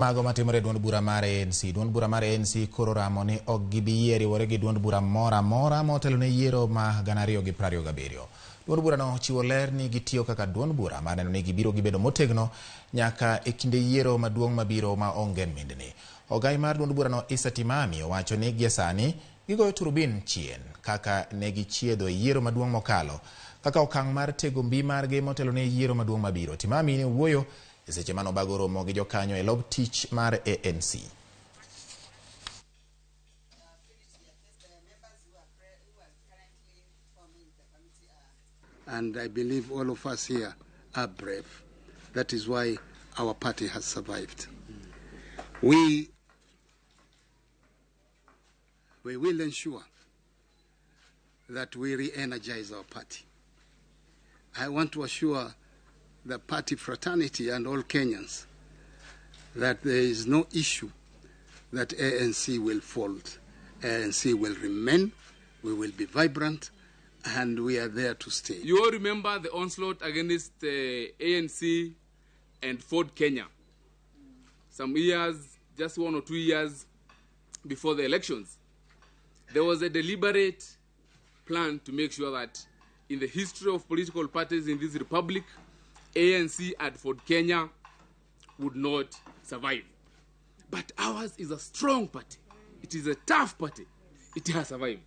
Mago matimore e duond bura mar ANC. Duond bura mar ANC koro ramo ni ok gibi yie riwore gi duond bura moro amora motelo ne yiero ma 2027. Duond burano chiwo ler ni gitiyo kaka duond bura mar neno ni gibiro gibedo motegno nyaka e kinde yiero maduong' mabiro ma onge mindni. Ogai mar duond burano Issa Timami owacho ni gie sani gigoyo turubin chien kaka ne gichiedho e yiero maduong' mokalo kaka okang' mar tego mbi margi motelo ne yiero maduong' mabiro. Timami ne owuoyo e seche mane obago romo gi jokanyo e log tich mar ANC. And I believe all of us here are brave. That is why our party has survived. We will ensure that we re-energize our party. I want to assure the party fraternity and all Kenyans that there is no issue that ANC will fold. ANC will remain, we will be vibrant, and we are there to stay. You all remember the onslaught against ANC and Ford Kenya. Some years, just 1 or 2 years before the elections, there was a deliberate plan to make sure that in the history of political parties in this republic, ANC and Ford Kenya would not survive. But ours is a strong party. It is a tough party. It has survived.